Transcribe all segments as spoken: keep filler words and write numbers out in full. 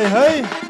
Hei.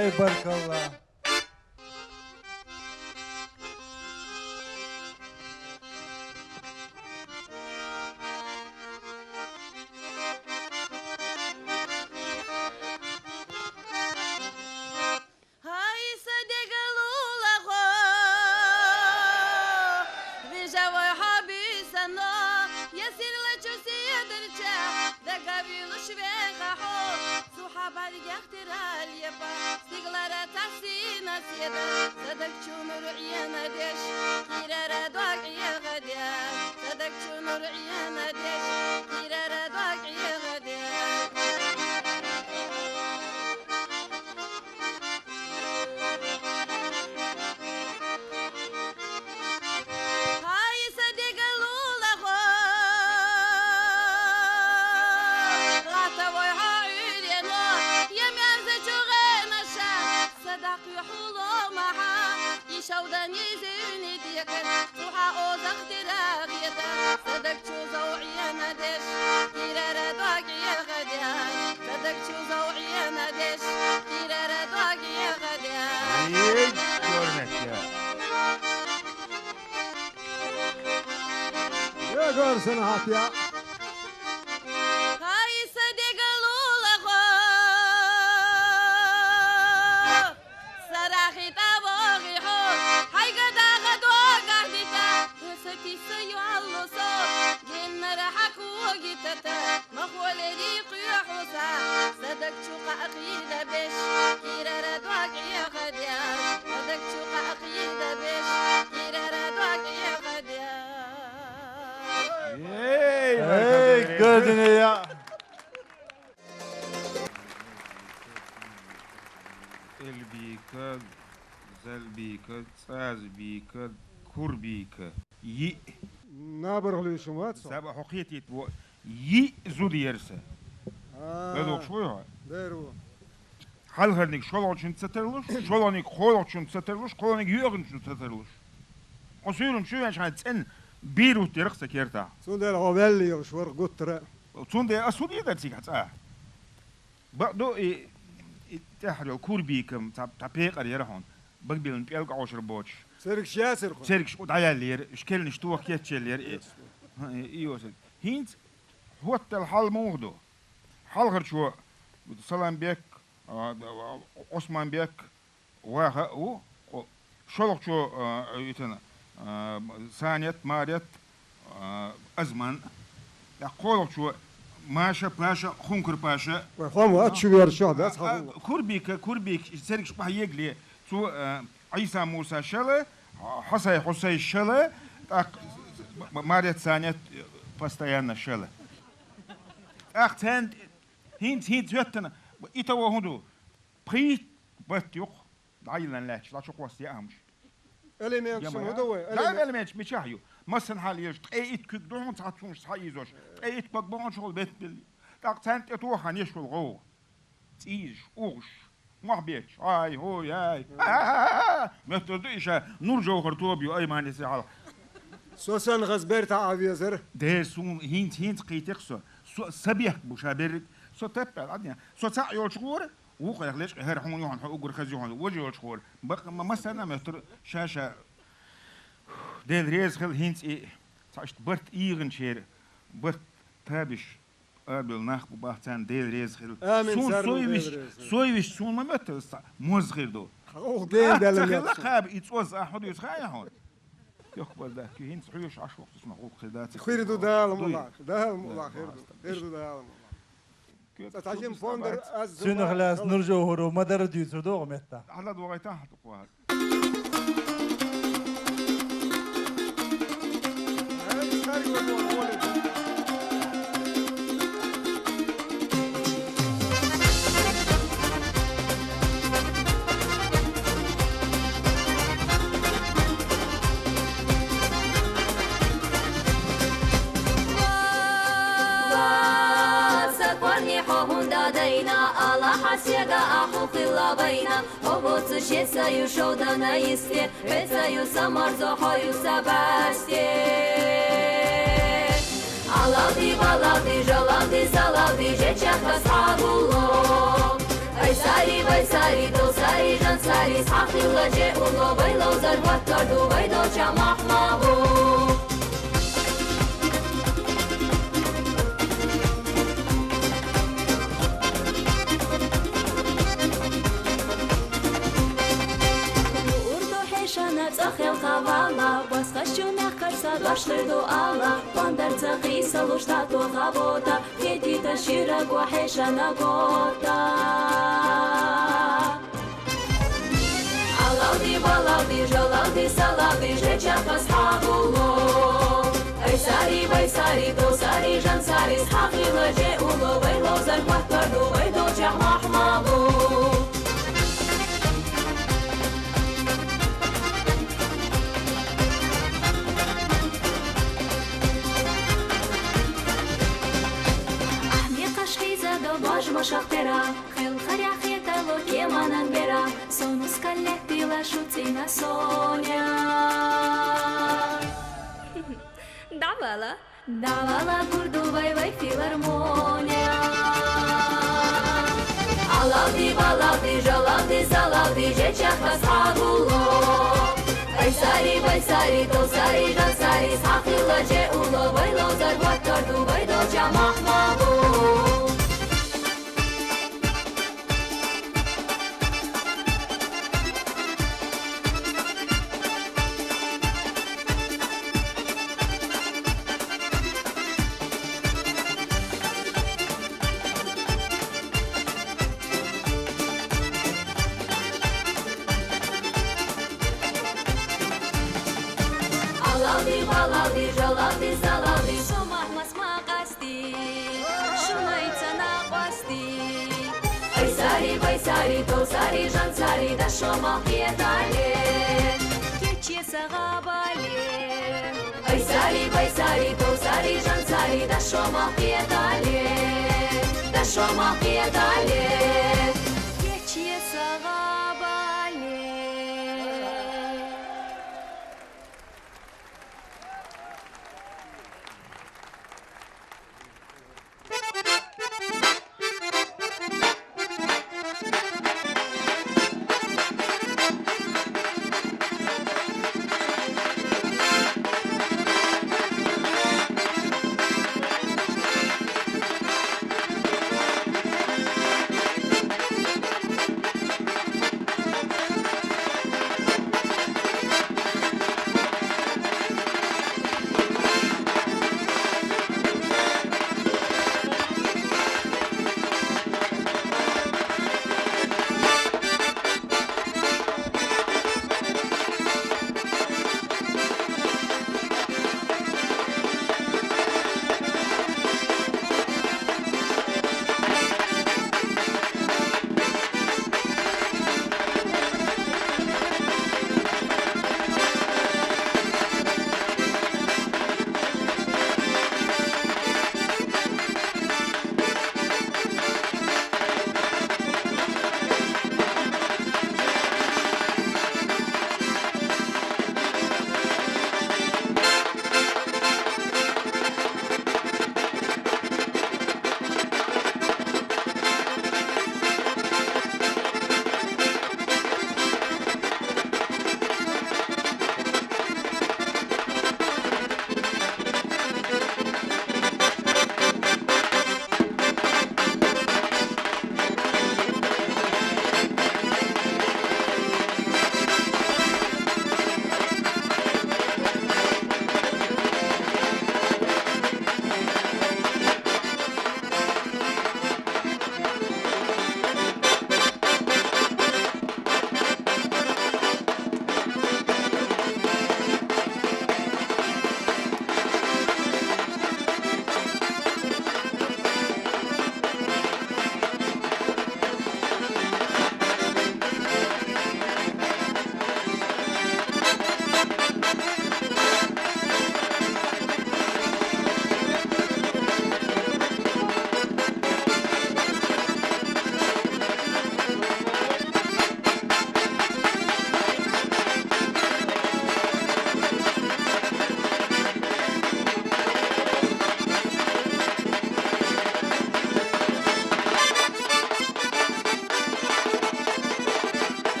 Эй, баркалла. Гьай, са дега лулаго, вижавой гьа бисано, я сирла чу седрча, дагавилуш вегьа хьо, цу хабар яхтиралъеба, стиглара тасина седа, садак чу нур гӀенадеш, кирара дог гӀегъадя, садак чу нур гӀенадеш, кирара дог гӀегъадя. Гьай, са дега лулаго, гъатавой гьа гӀуьрено, я мерза чугъенаша, садакъ юхьуло магьа, ишавдани зевни декъе, цу гьа озахъ дирагъ еда, садак чу зав гӀенадеш, кирара дог гӀегъадя, садак чу зав гӀенадеш, кирара дог гӀегъадя. Эй, гьормет я. Я гьар санагьат я. Гьай, са дега лулаго, сарахи тавогъи хьо, гьай гада гъадо гагьдита, са тиса юаллусо, геннара хьакуги тата, махвалери къуьхьуса, садак чу къакъида беш, кирара дог гӀегъадя, садак чу къакъида беш, кирара дог гӀегъадя. Эй, эй, гардине я. Элбийка, Залбийка, ЦӀазбийка, Курбийка. Йиъ. Набаргъли шумат со. Саба хӀу хетит во. Йиъ зуда ерса. А. Бадукъ шуй хьо? Деру. Хьалхарник шолгӀачун ца тарлуш, шолгӀаник кхолагӀчун ца тарлуш, кхолагӀаник югъначун ца тарлуш. Хьо суьйрун чу венчхьан цӀен бирут дерах са кертахь. Цундела хьо валли йолуш варх гуттара. Цундела а суд едар цига цӀа. Бакъду и, и тӀехьарел Курбийкам, ца, ца пекъар яра хьуна. Багбилан пӀелг Ӏошур боцуш. Цергаш яцар хьуна? Цергаш дӀаяллера, шкелнаш тоха кечъеллера. Ясно. И, и, и, хӀинца хӀоттал хьал муха ду? Хьалхарчо Саламбек, а, а, Османбек, ваха а ву, кхо-, шолгӀачо, а, итана, а, Санет, Марет, а, Азман. ТӀаккха кхолагӀчо Маша, Паша, Хункар Паша. Вай, хӀама, а, чу вер шо, да, а, цхьа а, хӀама. Курбика, Курбик, цергаш бахьа егле, цу, а, Ӏийса Муса шала, Хьасай Хьусай шала, тӀаккха М-, Марет Санет постоянно шала. ТӀаккха царна тӀе-, хӀинца, хӀинца хӀоьттина, итого хӀун ду? Пхийтта батт юкъа дӀайиллан лаьтташ, дӀа чу кхосса яа хӀамаш. Элемент шуна хӀун ду вай? Элемент. Элементаш мичахь ю? Массанхьа лелаш, ткъе итт куьг ду хьуна цхьа цунаш схьаийзош, ткъе итт ког бу хьуна чухула беттабелли. ТӀаккха царна тӀе тоха хан еш волу гӀовгӀа. ЦӀийзаш, угӀуш, мохь бетташ, ай, хӀу, яй. Моьттур ду иша, Нур-Жовхар тоба ю, ай, мани се хьалха. Со санна хаза бертахь а везар. Дера, суна хӀинца, хӀинца кхийтира со. Со, са бехк бу ша берриг. Со таппаьл Ӏадъян. Со цхьаъ йолчу гӀора, вукхех лечкъа хӀара хьуна юхьанхьа уггар хаза юхьанхьа, важа йолчу гӀора. Бакъ-, ма-, массарна а моьттур ша-ша. Дела реза хила хӀинца и цхьа иштта барт ийгӀинчеран, барт табеш. Арабевлла нах бу бах царна Дела реза хила. Амин, царна Дела реза хила. Сой виш, сой виш суна ма моьтту аса, моза хир ду. Хьо Дела Даьлла хила моьтту. Кхаба и цӀоз а хьо дуьйцу хаьа хьуна? Йохк бар да, кхин хӀинца хьоьжуш Ӏаш вохтуш ма хӀуллакх хир дац. Хир ду Дала муллахь, Дала муллахь хир ду. Хир ду Дала муллахь. Цхьа тхьажим фондар аз цуьнах лаьцна Нур-Жовхаро ма-дарра дуьйцур догӀу метта. Ахьла догӀайта хьан тукхвахьа. Са корни хьо хӀунда дайна, Аллахьа сега ахьу хилла байна. Хьо боцу шеца ю шовдана йисте, веца ю са марзо хьо ю са басте. Алавди, балавди, жалавди, салавди, жечака схьагулло. Айса Сари, вай сари, тол сари, жан сари, схьахилла жеуло, вай ловзар гьаттар ду, вай долча махмабу. Урду хӀешана цӀа хелхавала, васхас чу мягькар са дашли дуала, пандар цӀа хиса лушта тухавота, хетита шира гу хӀешана гота. Алавди, балавди, жалавди, салавди, жечахъас хьагуло. Ай сари, вай сари, тол сари, жан сари, схьахила жеуло, вай ловзар гьаттар ду, вай долча махмабу. Ахми кашхиза до бажма шахтера. Хелхаря хетало кеманан бера, сонус каллеттила шуцӀина Соня. Давала. Давала гурдувай вай филармония. Алавди, балавди, жалавди, салавди, жечахъас хьагуло. Ай сари, вай сари, тол сари, жан сари, схьахила жеуло, вай ловзар гьаттар ду, вай долча махмабу. Алавди, балавди, жалавди, салавди, шумахмас макъасти, шумайца накъвасти. Ай сари, вай сари, тол сари, жан сари, дашома петале. Кече сагъабале. Ай сари, вай сари, тол сари, жан сари, дашома петале. Дашома петале. Кече сагъабале.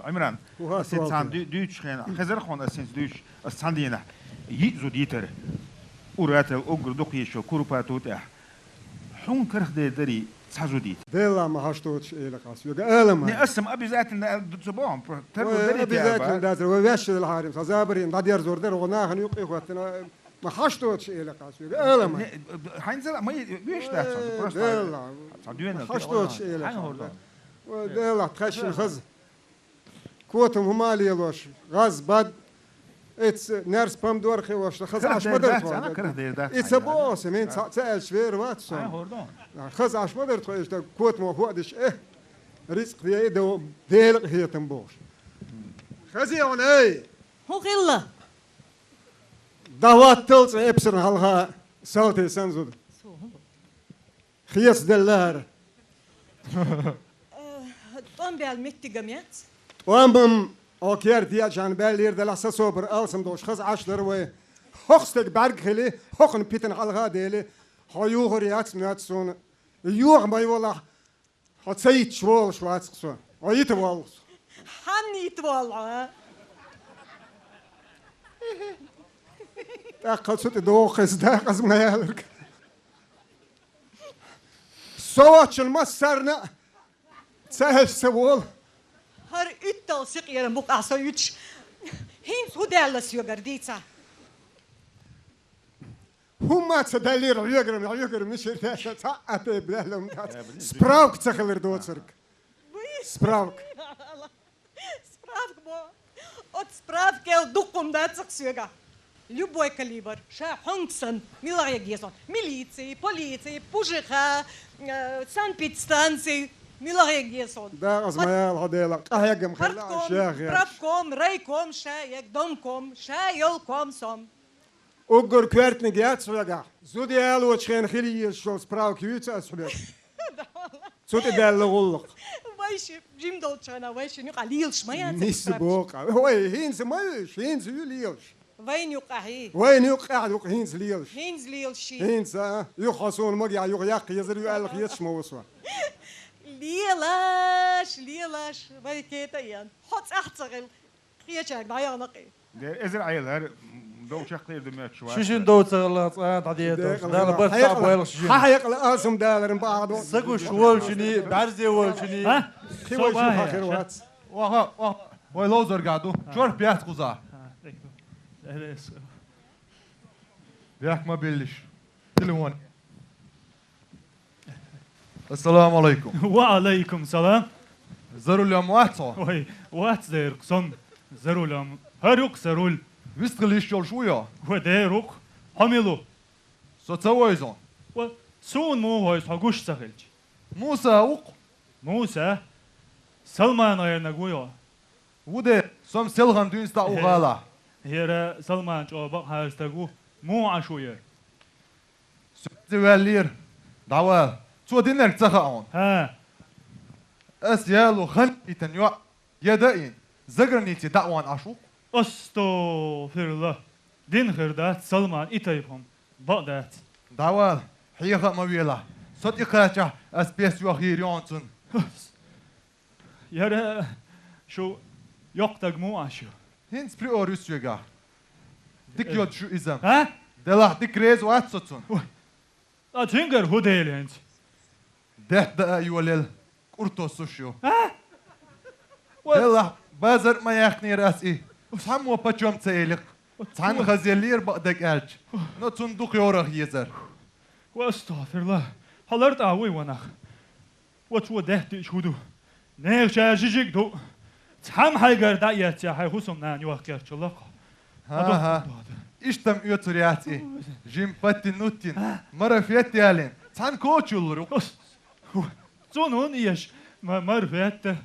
Ӏимран, хӀу хьа ас хӀинца цхьана дуй-, дуйчу хенахь, хезара хьуна ас хӀинца дуйчу, ас цхьана дийнахь йиъ зуда йитара. Уратал уггар дукха йийшо Курпату тӀехь. Хьуна карх дер дарий, цхьа зуда йита. Делла ма хьаш доцуш элира ас, йога ала ма. Не, ас-м обязательно аьлла ду ца бохьу, про-, тарлур дарий те обязательно аьлла. Дацара, вай ваьшшал хьарим, сан забарин, дӀадерзор дара, гӀо нахана юкъе хӀоттина, ма хьаш доцуш элира ас, йога ала ма. Не, хьайна зала, ма веш дац, просто. Делла. Цхьа дуьйна хьаш доцуш элира. Хьайна хӀордо. Вай, Делла, тхаьшшина хаза. Котам хӀума лелош, гӀаз, бад, эц, нерс, помидор хилош, хаза Ӏаш ма дара тхо. Ана карх дер дац, и ца боху аса, мен ца, ца аьлча вер вац со. Ай, хӀордон. Хаза Ӏаш ма дара тхо, иштта котамо хӀоадиш, э, рицкъ де, и до, Дела къахетам бохуш. Хаза хьуна, эй! ХӀун хилла? ДӀахӀоттал цӀе эпсарна хьалха, салте сан зуда. Хеца делла хӀара. Э, тӀом баьлла меттигам яц? ТӀомам, хьо керта дечарна баьллера делахь, сан собар алсам долуш хаза Ӏаш дара вай. ХӀокху стеган бӀаьрг хили, хӀокхуьнан питана хьалха а дели, хьо юхур яц моьтту суна. Юха ма йолахь, хьо ца йиташ волуш вац-кх со. Хьо йита воллу со. Хьанна йита воллу хьо? ТӀаккха цу тӀе догӀу хеза дакъаза ма яларг. Со воцчунна массарна а ца аьлча ца волу. ХӀара уьтталгӀа сикъера мукъахь со юьтуш. ХӀинца хӀун даьлла соьгара дийца? ХӀумма а ца даьллера хьоьгара, хьоьгара мичара даьлла, цхьаъ а тайпа даьлла хӀума дац. Справка ца хилар доцург. Справка. Справка бо. Оцу справкел дукха хӀума дац-кх соьгахь. Любой калибр, ша хьуьнга санна, мила хьега еза хьуна. Милици, полици, П Ж Х, э, санэпидстанци, мила хьега еза хьуна. Дакъаза ма яла хьо, Дела, къахьегам хилла, партком, шех еш. Правком, райком, ша ег, домком, ша йолу ком сом. Уггар коьртаниг яц хьоьгахь. Зуда ялочу хенахь хила езаш йолу справка юьйцу ас хьоьга. Цу тӀе даьлла гӀуллакх. Вай ши жима долчу хенахь вай шина юкъахь лелаш ма яц. Нисса бокъа. Вай, хӀинца ма ю уьш, хӀинца ю лелаш. Вайна юкъахь и? Вайна юкъахь ю-кх хӀинца лелаш. ХӀинца лелаш ши? ХӀинца, а? Юха хьо суна магехь юха яккха езар ю аьлла хеташ ма ву со. Лелаш, лелаш, вай кета а ен. Хьо цӀахь ца хила. Кхечаьрга дӀаяхана кхин. Де, эзар Ӏела, хӀара, м, дов чекхдер ду моьттуш вац. Ши шина дов ца хилла, цкъа а дӀадедалаш. Дала барт цхьаъ бойлахь ши жима. Хьан хьекъал алсам даларан бахьа ду? Са гуш волчуьний, бӀаьрзе волчуьний. А? Кхин вай шуьха хир вац. Оха, оха, вай ловзарга ду. Чорх бац кхуза. Бехк ма биллиш. Телефон. Ассаламу алайкум. Ва алайкум салам. За рулем вац хьо? Ой, вац дерг сон за рулем. ХӀара ю-кх сан руль. Вистхила йиш йолуш ву йо? Ва дера ву-кх. Хьо мила ву? Со ца вевза. Ва суна муха вевза, хьо гуш ца хилча? Муса ву-кх. Муса? Салман гӀерниг ву йо? Ву де, со-м селхана дуьйна схьа а ву гӀала. ХӀера Салман чӀогӀа бакъахьара стаг ву. Муха Ӏаш ву яра? Соьца ваьллера, дӀавала. Цо динарг ца хаьа хьуна? ХӀа. Ас яло хан йитина йоӀ, я даийна, загранице дӀа а ван Ӏаш ву-кх. Астагфирулла! Дина хир дац, Салман, и тайпа хӀума бакъ дац. ДӀавала, хьеха а ма велахь. Со тӀекхачахь, ас бес йохийра йоӀна цунна. Яра шу йоккха стаг муха Ӏаш ю? ХӀинца приор ю соьгахь. Дика йодуш ю иза. А? Делахь дика реза вац со цунна. Ой. Ткъа цуьнгара хӀун дели хӀинца? Детта даа а йолаелла, кӀурто сушш ю. А? Ой. Делахь базар а ма яьккхинера ас и. Цхьаммо пачом ца элира. Цхьанна хаза еллера бакъдерг аьлча. Но цунна дукха йорах езара. Ва астагфирулла. Хьо лартӀа вуй, ва нах? Ва цо даьттича хӀун ду? Нехан чара жижиг ду. Цхьамма хьайгара дӀа а эццехь, хьайн хӀусамнана йохкерчул лакха. ХӀан-хӀа. Иштта-м оьцур яц и. Жима патти-нуттина, мара фетта ялийна, цхьаьна коча юллур ю. Цунна хӀунда эш? Ма-, мара фетта,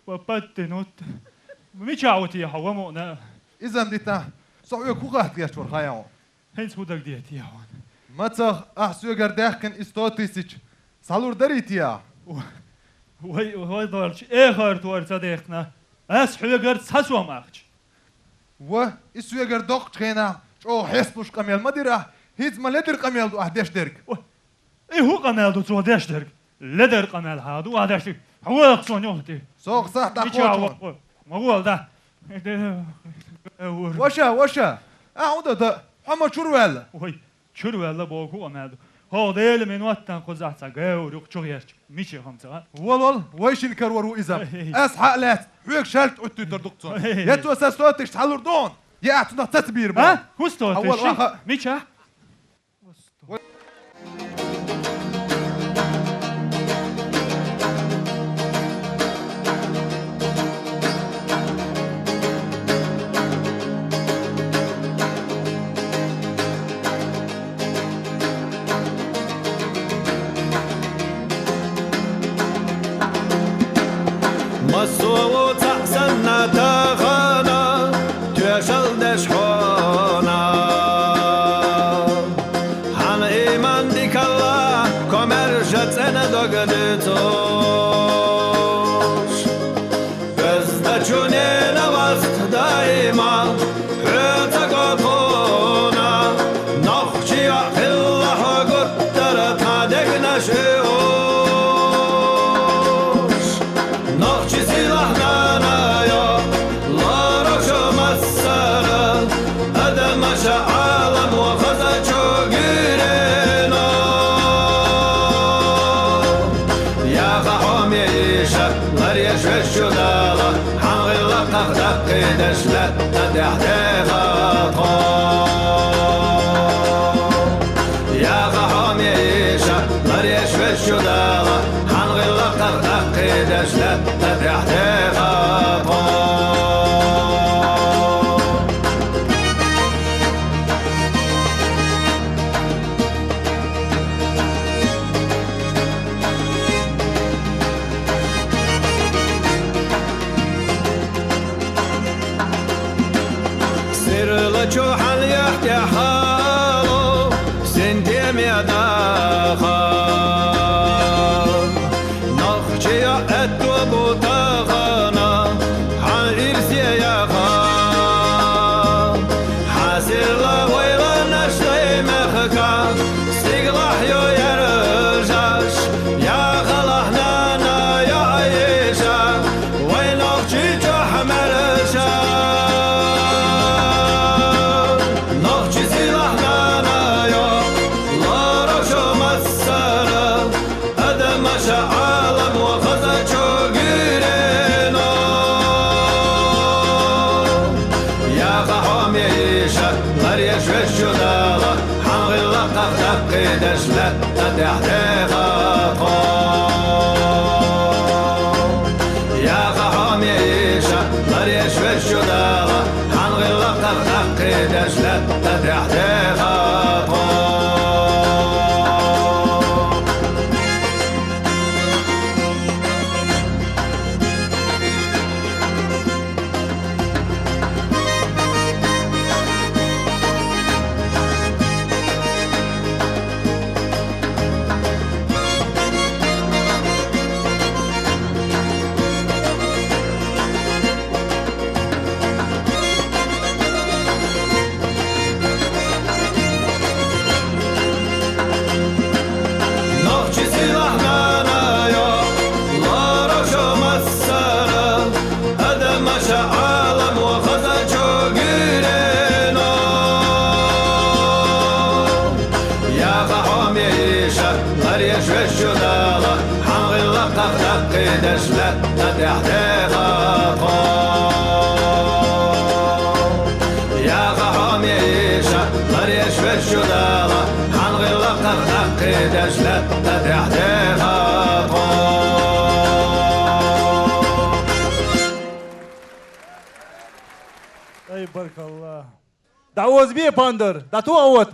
ва патти-нутта. Мичахь ву те хьо, ва мукъана? Иза-м дитахь, со хьоьга хӀун хатта гечвар хьан яхьу? ХӀинца хӀун дагадети хьуна? Мацах, ахь соьгара даьккхина и сто тысяч схьалур дарий те ахь? Вай, вай долчу эхар тора ца даьккхина, ас хьоьгара цхьа сом ахча. Ва, и соьгара доккхучу хенахь чӀогӀа хьесталуш къамел ма дира ахь, хӀинца ма ледара къамел ду ахь деш дерг. Ва, и хӀун къамел ду цо деш дерг? Ледара къамел хьан ду ахь деш дерг? Хьо ваха сон юхати. Сох сахь дӀахочо. Ма гӀолла, да. Ваша, ваша. А, унда да. Хьо ма чур ваьлла. Ой, чур ваьлла боху омаду. Хьо дела минуттан кхузахь цхьа гавр юкъа чу гӀерташ. Мича хӀама ца гӀа? Вал, вал, вай шин карор ву иза. Эй. Ас хьа а лаьц, хьоьга шаьлта Ӏуттуьйтар ду-кх цунна. Эй. Я цо сан сотыш цхьалур ду хьуна, я ахь цунах цаца бийр ма. А? ХӀу сотыш? Вал, ши? Аха. Мича? Массо а ву цхьаъ санна тахана, тоьшалла деш хьуна. Хьан иман дикалла, комаьрша цӀена дог дуьйцуш. Бездачу ненаваст даима хьоьца го тхуна, нохчи йоӀ хилла хьо гуттара тхан дегнаш уьйуш. Нохчи сийлахь нана йоӀ, лоро шу массара, адамаша Ӏаламо хазачу гуьйрено. Яха хьо миша, ларъеш везачу Дала, хьан гӀиллакхах даккхийдеш лаьтта тӀа тӀехьа деха тхо. Яха хьо миша, ларъеш везачу Дала, хьан гӀиллакхах даккхийдеш лаьтта тӀа тӀехьа деха тхо. Сирлачу хьан юьхь тӀехь хало, синтеме даха. Нохчи йоӀ аьтто бу тахана, хьан ирсе яха. Хьан сирла вайла наштай мехка, стигалахь ю яржаш, яхалахь нана йоӀ йиша, вай нохчи чохь маьрша. Нохчи сийлахь нана йоӀ, лоро шу массара, адамаша Ӏаламо хазачу гуьйрено. Яха хьо миша, ларъеш везачу Дала, хьан гӀиллакхах даккхийдеш лаьтта тӀа тӀехьа деха тхо. Яха хьо миша, ларъеш везачу Дала, хьан гӀиллакхах даккхийдеш лаьтта тӀа тӀехьа деха тхо. Нохчи сийлахь нана йоӀ, лоро шу массара, адамаша Ӏаламо хазачу гуьйрено. Яха хьо миша, ларъеш везачу Дала, хьан гӀиллакхах даккхийдеш лаьтта тӀа тӀехьа деха тхо. Яха хьо миша, ларъеш везачу Дала, хьан гӀиллакхах даккхийдеш лаьтта тӀа тӀехьа деха тхо. Ай, баркалла. ДӀаозабе, Пандар, дӀатоха вот.